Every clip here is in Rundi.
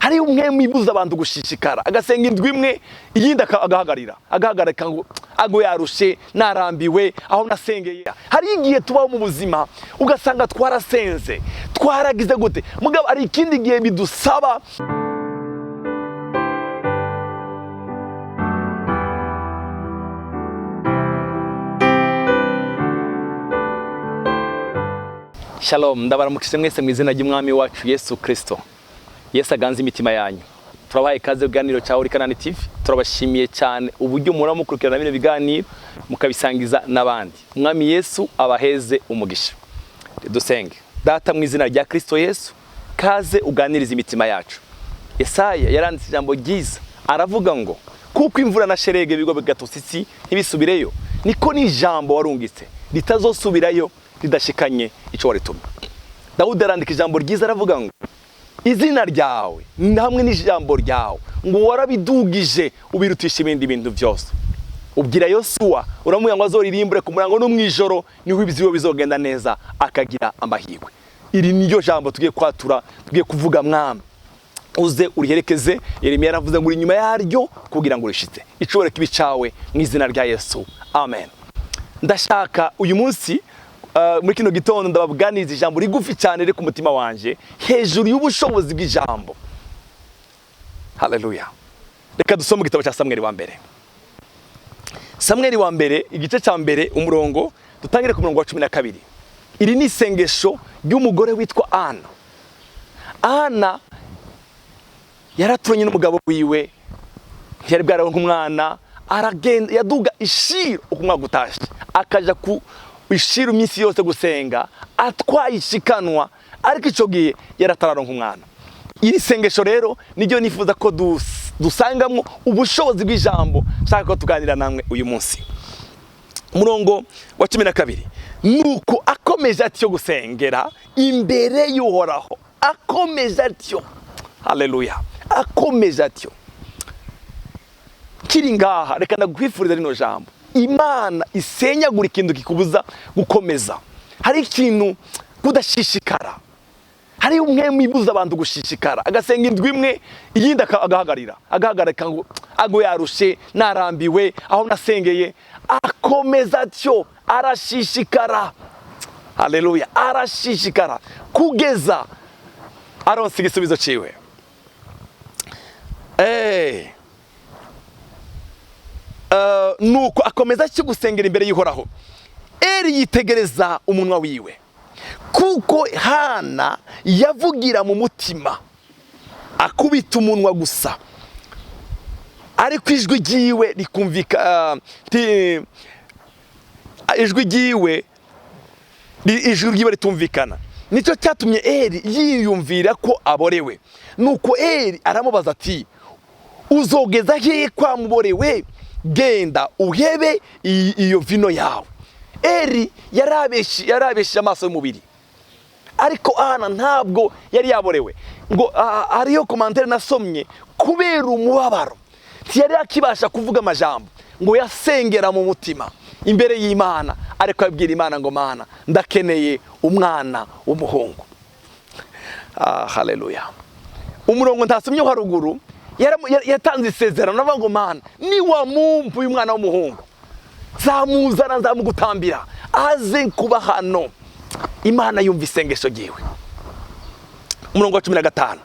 Hari umwe mwibuza abantu gushishikara, agasenga indwi imwe, iyindi agahagarira, agahagarika ngo ago yarushe, narambiwe aho nasengeye. Hari igihe tubaho mu buzima ugasanga twarasenze, twaragize gute, mugabo hari ikindi gihe bidusaba. Shalom, ndabaramukije mwese mu izina ry'Umwami wacu Yesu Kristo. Yesu aganze imitima yanyu. Turabahaye ikaze kuganiro cya Holy Canaan TV. Turabashimiye cyane uburyo muhora mukurikirana bino biganiro mukabisangiza n'abandi. Umwami Yesu abaheze umugisha. Dusenge. Data, mu izina rya Kristo Yesu, kaze uganirize imitima yacu. Yesaya yaranditse ijambo ryiza, aravuga ngo kuko imvura na sherege bigwa bigatosa isi ntibisubireyo, niko n'ijambo warungitse ritazosubirayo ridashikanye ico waritumye. Dawudi arandika ijambo ryiza, aravuga ngo izina ryawe hamwe n'ijambo ryawe ngo warabidugije ubirutisha ibindi bintu byose. Ubwira Yosuwa, uramubwira ngo azoririmbure ku murango no mwijoro, niho ibiziwe bizogenda neza akagira amahirwe. Iri niryo jambo tugiye kwatura, tugiye kuvuga. Mwami, uze uriherekeze. Yeremiya yaravuze ngo uri inyuma yaryo kugira ngo urishitse. Icubahiro kibe icawe mu izina rya Yesu, amen. Ndashaka uyu munsi, muri kino gitondo, ndababwaniriza ijambo rigufi cyane riri ku mutima wanje hejuru y'ubushobozi bw'ijambo. Haleluya! Reka dusome igitabo cya Samweli wa mbere, Samweli wa mbere igice cya mbere, umurongo, dutangire ku murongo wa 12. Iri ni isengesho ry'umugore witwa Ana. Ana yaraturanye n'umugabo wiwe, ntiyari bwararonka umwana. Aragenda, yaduga ishiro uko umwaka utashe, akaja ku ishiro iminsi yose gusenga atwaye ishikanwa, ariko ico gihe yaratararonka umwana. Iri sengesho rero niryo nifuza ko dusangamwo ubushobozi bw'ijambo nshaka ko tuganira namwe uyu munsi. Umurongo wa 12: nuko akomeje atyo gusengera imbere y'Uhoraho, akomeje atyo, haleluya, akomeje atyo. Kiri ngaha, reka ndakwifuriza rino jambo: Imana isenyagura ikintu kikubuza gukomeza. Hari ikintu kudashishikara, hari umwe mwibuza abantu gushishikara, agasenga indwi imwe, iyindi agahagarira, agahagarika ngo ago yarushe, narambiwe aho nasengeye. Akomeza atyo, arashishikara, haleluya, arashishikara kugeza aronse igisubizo ciwe. Nuko akomeza atyo gusengera imbere y'Uhoraho, Eri yitegereza umunwa wiwe, kuko Hana yavugira mu mutima akubita umunwa gusa, ariko ijwi ryiwe rikumvika, ijwi ryiwe ritumvikana. Nicyo cyatumye Eri yiyumvira ko aborewe. Nuko Eri aramubaza ati: "Uzogeza hehe kwamuborewe? Genda uhebe iyo vino yawe." Eri yarabeshe amaso y'umubiri, ariko Ana ntabwo yari yaborewe. Ngo hariyo commentaire nasomye: kubera umubabaro ntiyari akibasha kuvuga amajambo, ngo yasengera mu mutima imbere y'Imana, ariko abwira Imana ngo: "Mana, ndakeneye umwana w'umuhungu." Ah, haleluya! Umurongo ntasomye haruguru, yatanze isezerano avuga ngo: "Mana, niwamumpa uyu mwana w'umuhungu, nzamuzana, nzamugutambira, aze kuba hano." Imana yumva isengesho ryiwe. Umurongo wa 15: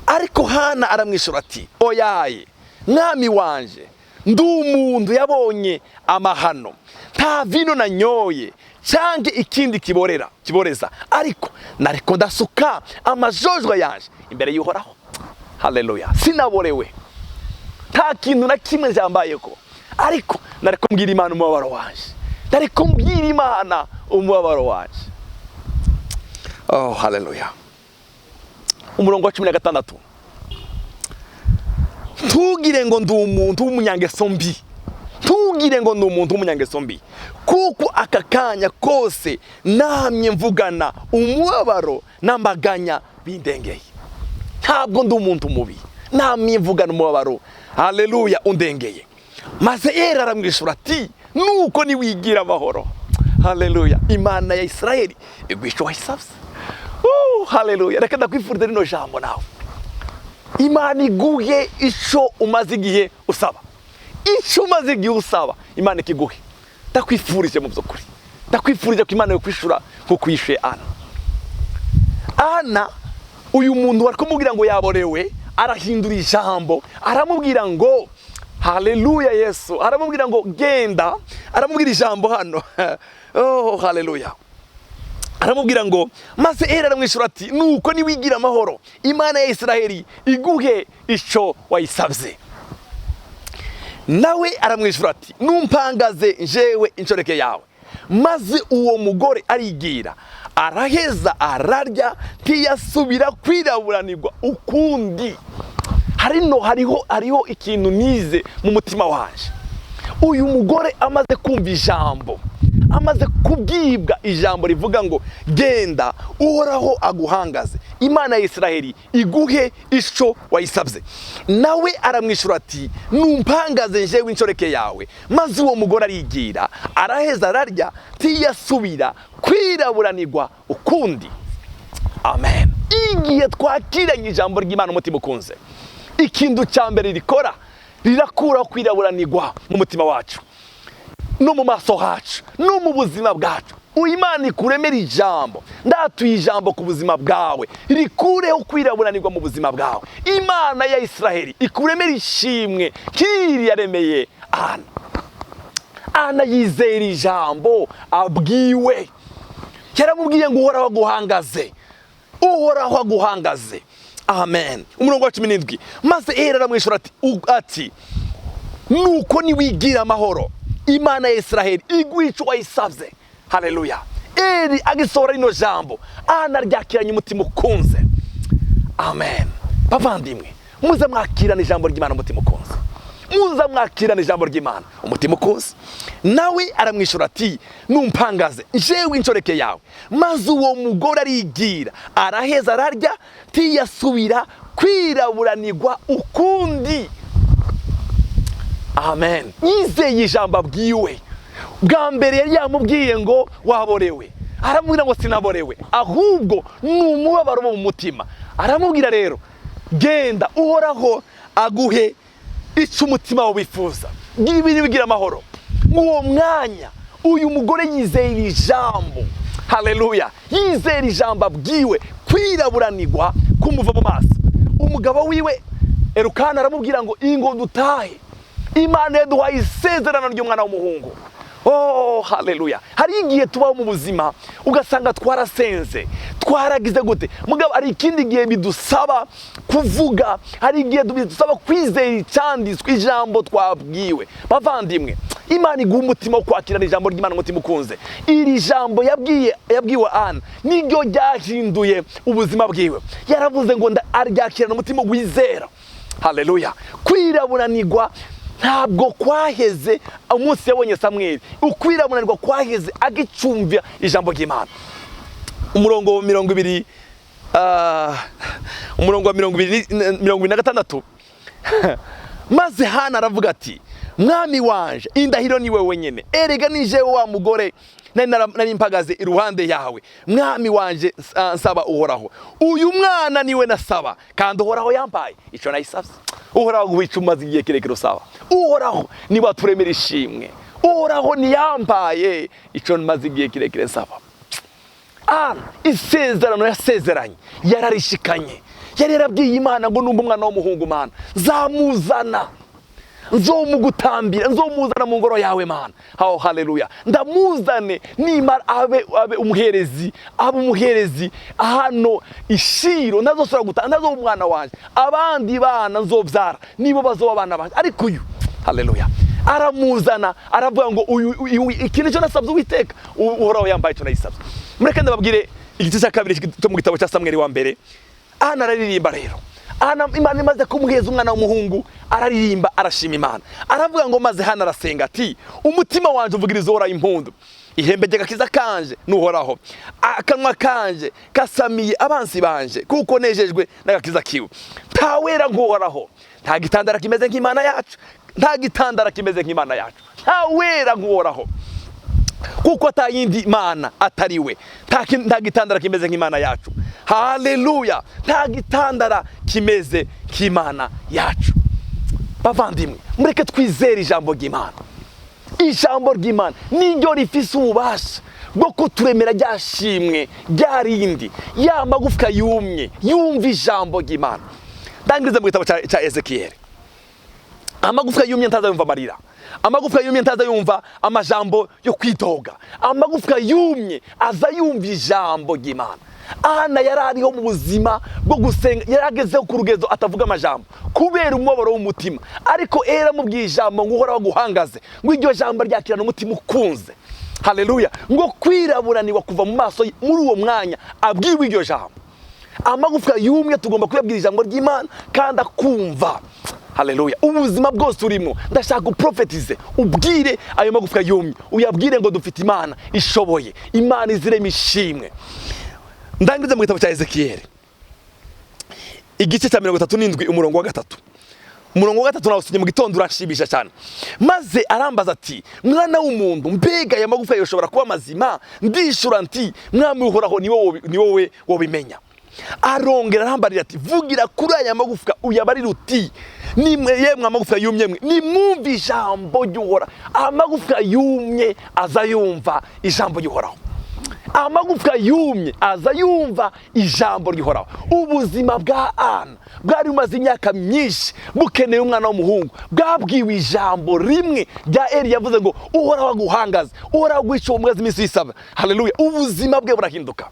ariko Hana aramwishyura ati: "Oyaye, mwami wanje, ndi umuntu yabonye amahano, nta vino nanyoye cyangwa ikindi kiborera kiboreza, ariko nariko ndasuka amajojwa yanje imbere y'Uhoraho." Haleluya! Sinaborewe, nta kintu na kimwe cyambayeko, ariko nariko mbwira Imana umubabaro wanje, nariko mbwira Imana umubabaro wanje. Oh, haleluya! Umurongo wa 16: ntugire ngo ndi umuntu w'umunyangeso mbi, ntugire ngo ndi umuntu w'umunyangeso mbi, kuko aka kanya kose namye mvugana umubabaro n'amaganya bindengeye. Ntabwo ndi umuntu mubi, namye mvugana umubabaro, haleluya, undengeye. Maze Eri aramwishura ati: "Nuko niwigira amahoro, haleluya, Imana ya Isirayeli igwisha wayisabye." Haleluya! Reka ndakwifuriza rino jambo nawe. Imana iguhe ico umaze igihe usaba, icyo umaze igihe usaba Imana ikiguhe. Ndakwifurije mu by'ukuri, ndakwifurije ko Imana yokwishura nk'uko yishuye Ana. Ana, uyu muntu wari kumubwira ngo yaborewe, arahindura ijambo, aramubwira ngo haleluya Yesu, aramubwira ngo genda, aramubwira ijambo hano. Oh, haleluya. Aramubwira ngo, maze Eli aramwishyura ati: "Nuko niwigira amahoro, Imana ya Israheli iguhe icyo wayisabye." Nawe aramwishyura ati: "Numpangaze njewe inshoreke yawe." Maze uwo mugore arigira, araheza ararya, ntiyasubira kwiraburanirwa ukundi. Harino hariho ikintu nize mu mutima wanje. Uyu mugore amaze kumva ijambo, amaze kubwibwa ijambo rivuga ngo: "Genda, Uhoraho aguhangaze, Imana ya Israheli iguhe ico wayisabye." Nawe aramwishyura ati: "Numpangaze njewe inshoreke yawe." Maze uwo mugore arigira, araheza ararya, ntiyasubira kwiraburanirwa ukundi. Amen. Igihe twakiranye ijambo ry'Imana umutima ukunze, ikintu cya mbere rikora, rirakuraho kwiraburanirwa mu mutima wacu no mu maso hacu no mu buzima bwacu. Imana ikuremera ijambo, ndatuye ijambo ku buzima bwawe, rikureho kwiraburanirwa mu buzima bwawe. Imana ya Israheli ikuremera ishimwe nk'iri yaremeye Ana. Ana yizera ijambo abwiwe. Yaramubwiye ngo: "Uhoraho aguhangaze, Uhoraho aguhangaze." Amen. Umurongo wa 17: maze Eli aramwishyura ati: "Nuko niwigira amahoro, Imana ya Israheli iguha ico wayisavye." Haleluya. Eli agisohora rino jambo, Ana ryakiranye umutima ukunze. Amen. Bavandimwe, muze mwakirana ijambo ry'Imana umutima ukunze, muze mwakirana ijambo ry'Imana umutima ukunze. Nawe aramwishyura ati: "Numpangaze jewe inshoreke yawe." Maze uwo mugore arigira, araheza ararya, ntiyasubira kwiraburanirwa ukundi. Amen. Yizeye ijambo abwiwe. Bwa mbere yari yamubwiye ngo waborewe, aramubwira ngo sinaborewe, ahubwo ni umubabaro wo mu mutima. Aramubwira rero: "Genda, Uhoraho aguhe icyo umutima wawe wifuza, ngibi bigira amahoro." Mw'uwo mwanya uyu mugore yizera ijambo. Haleluya. Yizera ijambo abwiwe, kwiraburanirwa kumuva mu maso. Umugabo wiwe Erukana aramubwira ngo: "Ingo dutahe, Imana yaduhaye isezerano ry'umwana w'umuhungu." Oh, haleluya. Hari igihe tubaho mu buzima ugasanga twarasenze, twaragize gute, mugabo hari ikindi gihe bidusaba kuvuga, hari igihe bidusaba kwizera icyanditswe, ijambo twabwiwe. Bavandimwe, Imana iguha umutima wo kwakirana ijambo ry'Imana umutima ukunze. Iri jambo yabwiwe Ana niryo ryahinduye ubuzima bwiwe. Yaravuze ngo aryakirana umutima wizera. Haleluya. Kwiraburanirwa ntabwo kwaheze umunsi yabonye Samweli. Ukwiraburanirwa kwaheze agicumvya ijambo ry'Imana. Umurongo wa 20, umurongo wa 26: maze Hana aravuga ati: "Mwami wanje, indahiro ni wewe nyene, erega ni jewe wa mugore nari mpagaze iruhande yawe, mwami wanje, nsaba Uhoraho. Uyu mwana niwe nasaba, kandi Uhoraho yampaye ico nayisavye." Uhoraho guha ico umaze igihe kirekire usaba. Uhoraho niwe aturemera ishimwe. Uhoraho niyampaye ico maze igihe kirekire nsaba. Ana isezerano yasezeranye yararishikanye. Yari yarabwiye Imana ngo: "Numva umwana w'umuhungu, Mana, nzamuzana, nzomugutambira, nzomuzana mu ngoro yawe, Mana." Aho haleluya. Ndamuzane nimara abe umuherezi, abe umuherezi hano ishiro, ntazosubira gutaha, ntazoba umwana wanje. Abandi bana nzobyara nibo bazoba abana banje, ariko uyu, haleluya. Aramuzana, aravuga ngo: "Uyu iki nicyo nasabye Uwiteka, Uhoraho yambaye icyo nayisabye." Mureke ndababwire igice cya kabiri cyo mu gitabo cya Samweli wa mbere. Ana araririmba rero. Ana, Imana imaze kumuheza umwana w'umuhungu, araririmba, arashima Imana. Aravuga ngo: maze Hana arasenga ati: "Umutima wanje uvugiriza Uhoraho impundu, ihembe ry'agakiza kanje n'Uhoraho. Akanwa kanje kasamiye abansi banje, kuko nejejwe n'agakiza kiwe. Ntawera nk'Uhoraho, nta gitandara kimeze nk'Imana yacu, nta gitandara kimeze nk'Imana yacu, ntawera nk'Uhoraho." Kuko atayindi mana atari we. Nta gitandara kimeze nk'Imana yacu. Haleluya! Nta gitandara kimeze nk'Imana yacu. Bavandimwe, mureke twizere ijambo ry'Imana. Ijambo ry'Imana niryo rifise ububasha bwo kuturemera rya shimwe rya rindi. Ya magufwa yumye yumva ijambo ry'Imana. Ndangiriza mu gitabo cya Ezekiyeli. Amagufwa yumye ntaza yumva amarira, amagufwa yumye ntaza yumva amajambo yo kwitoga. Amagufwa yumye aza yumva ijambo ry'Imana. Ana yari ariho mu buzima bwo gusenga, yari agezeho ku rugezo atavuga amajambo kubera umubabaro w'umutima. Ariko era amubwiye ijambo ngo Uhoraho aguhangaze, ngo iryo jambo ryakirana umutima ukunze. Haleluya! Ngo kwiraburanirwa kuva mu maso ye muri uwo mwanya abwiwe iryo jambo. Amagufwa yumye tugomba kuyabwira ijambo ry'Imana kandi akumva. Haleluya! Ubuzima bwose urimo, ndashaka uprofetize, ubwire ayo magufwa yumye, uyabwire ngo dufite Imana ishoboye, Imana izirema ishimwe. Ndangiza mu gitabo cya Ezekiyeli, igice cya 37, umurongo wa 3. Umurongo wa 3 nawusomye mu gitondo, uranshimisha cyane. Maze arambaza ati: "Mwana w'umuntu, mbega aya magufa yoshobora kuba mazima?" Ndishura nti: "Mwami Uhoraho, ni wowe wobimenya." Arongera arambarira ati: "Vugira kuri aya magufwa, uyabarire uti: nimwe yemwe amagufwa yumye mwe, nimwumve ijambo ry'Uhoraho." Amagufwa yumye aza yumva ijambo ry'Uhoraho. Amagufwa yumye aza yumva ijambo ry'Uhoraho. Ubuzima bwa Ana bwari bumaze imyaka myinshi bukeneye umwana w'umuhungu, bwabwiwe ijambo rimwe rya Eli yavuze ngo Uhoraho aguhangaze, Uhoraho aguhishe ubumuga iminsi y'isaba. Haleluya! Ubuzima bwe burahinduka.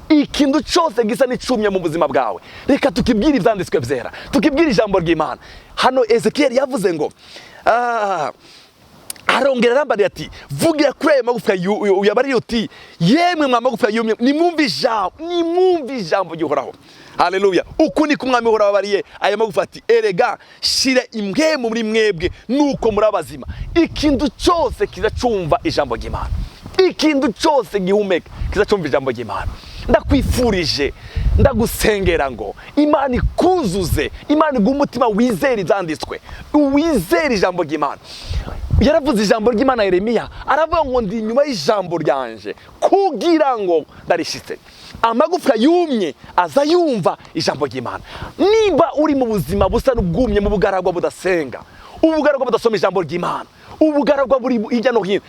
Ikintu cyose gisa n'icumye mu buzima bwawe, reka tukibwire ibyanditswe byera, tukibwire ijambo ry'Imana. Hano Ezekiyeli yavuze ngo arongera arambarira ati: "Vugira kuri ayo magufwa, uyabarire uti: yemwe mwa magufwa yumye, nimwumve ijambo, nimwumve ijambo ry'Uhoraho." Haleluya! Uku niko Umwami Uhoraho abariye aya magufa ati: "Erega shira impwemu muri mwebwe, nuko muri abazima." Ikintu cyose kiza cumva ijambo ry'Imana, ikintu cyose gihumeka kiza cumva ijambo ry'Imana. Ndakwifurije, ndagusengera ngo Imana ikuzuze, Imana iguhe umutima wizera ibyanditswe, wizera ijambo ry'Imana. Yaravuze ijambo ry'Imana Yeremiya, aravuga ngo ndi inyuma y'ijambo ryanje kugira ngo ndarishitse. Amagufwa yumye aza yumva ijambo ry'Imana. Niba uri mu buzima busa n'ubwumye, mu bugaragwa budasenga, ubugaragwa budasoma ijambo ry'Imana, ubugaragwa buri hirya no hino,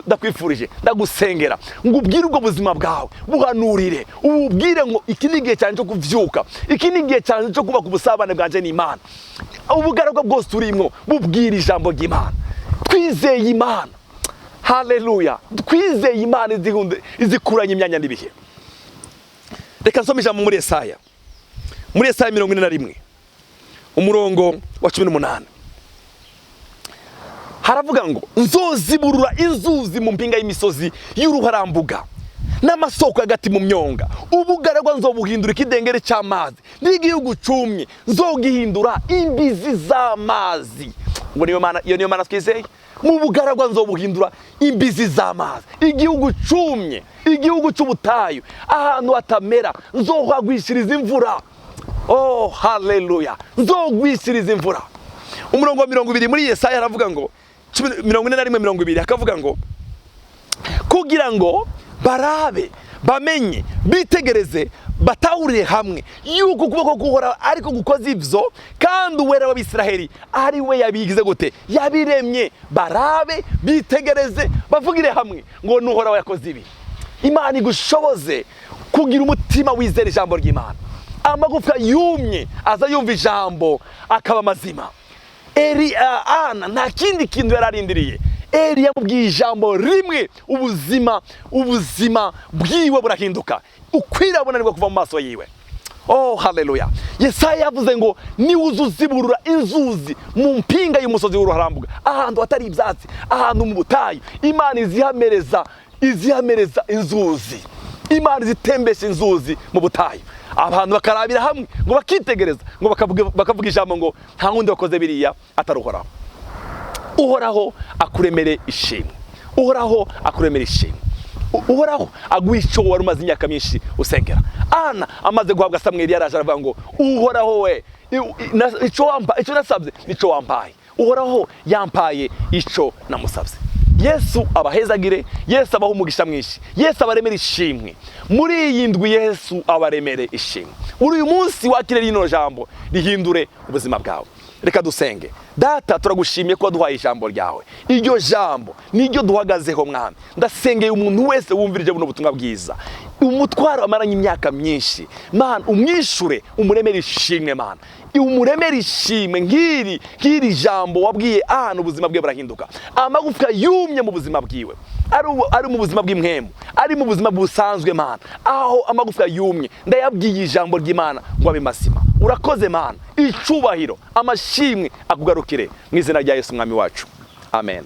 ndakwifurije, ndagusengera ngo ubwire ubwo buzima bwawe, buhanurire, ububwire ngo iki ni igihe cyane cyo kuvyuka, iki ni igihe cyane cyo kubaka ubusabane bwanje n'Imana. Ubugaragwa bwose urimwo, bubwire ijambo ry'Imana. Twizeye Imana. Haleluya! Twizeye Imana izikuranye imyanya n'ibihe. Reka nsome ijambo muri Yesaya, muri Yesaya 41, umurongo wa 18. Haravuga ngo: "Nzoziburura inzuzi mu mpinga y'imisozi y'uruharambuga, n'amasoko hagati mu myonga. Ubugaragwa nzobuhindura ikidengere cy'amazi, n'igihugu cumye nzogihindura imbizi z'amazi." Ngo niyo Mana, iyo niyo Mana twizeye. Mu bugaragwa nzobuhindura imbizi z'amazi, igihugu cumye, igihugu cy'ubutayu, ahantu hatamera, nzohagwishiriza imvura. Oh, haleluya! Nzogwishiriza imvura. Umurongo wa 20 muri Yesaya aravuga ngo 41, 20, akavuga ngo: "Kugira ngo barabe, bamenye, bitegereze, batahurire hamwe yuko ukuboko k'Uhoraho ariko gukoze ivyo, kandi Uwera w'Abisiraheli ari we yabigize gute, yabiremye." Barabe, bitegereze, bavugire hamwe ngo n'Uhoraho yakoze ibi. Imana igushoboze kugira umutima wizera ijambo ry'Imana. Amagufwa yumye aza yumva ijambo akaba mazima. Eri Ana nta kindi kintu yari arindiriye. Eri yamubwiye ijambo rimwe, ubuzima bwiwe burahinduka, ukwirabonanirwa kuva mu maso yiwe. Oh, haleluya! Yesaya yavuze ngo niwuza uziburura inzuzi mu mpinga y'umusozi w'uruharambuga, ahantu hatari ibyatsi, ahantu mu butayu, Imana izihamereza inzuzi. Imana izitembesha inzuzi mu butayu, abantu bakarabira hamwe ngo bakitegereza, ngo bakavuga ijambo ngo nta wundi wakoze biriya atari Uhoraho. Uhoraho akuremere ishimwe, Uhoraho akuremere ishimwe, Uhoraho aguha icyo wari umaze imyaka myinshi usengera. Ana amaze guhabwa Samweli, yaraje aravuga ngo: "Uhoraho we, icyo wampa, icyo nasabye nicyo wampaye. Uhoraho yampaye icyo namusabye." Yesu abahezagire, Yesu abaha umugisha mwinshi, Yesu abaremere ishimwe muri iyi ndwi, Yesu abaremere ishimwe. Uri uyu munsi wakire rino jambo rihindure ubuzima bwawe. Reka dusenge. Data, turagushimiye ko waduhaye ijambo ryawe. Iryo jambo niryo duhagazeho, Mwami. Ndasengeye umuntu wese wumvirije buno butumwa bwiza, umutwaro amaranye imyaka myinshi, Mana, umwishure, umuremere ishimwe. Mana, umuremere ishimwe nk'iri jambo wabwiye ahantu ubuzima bwe burahinduka. Amagufwa yumye mu buzima bwiwe, ari mu buzima bw'impwemu, ari mu buzima busanzwe, Mana, aho amagufwa yumye, ndayabwiye ijambo ry'Imana ngo abe mazima. Urakoze Mana, icubahiro, amashimwe akugarukire mu izina rya Yesu Mwami wacu, amen.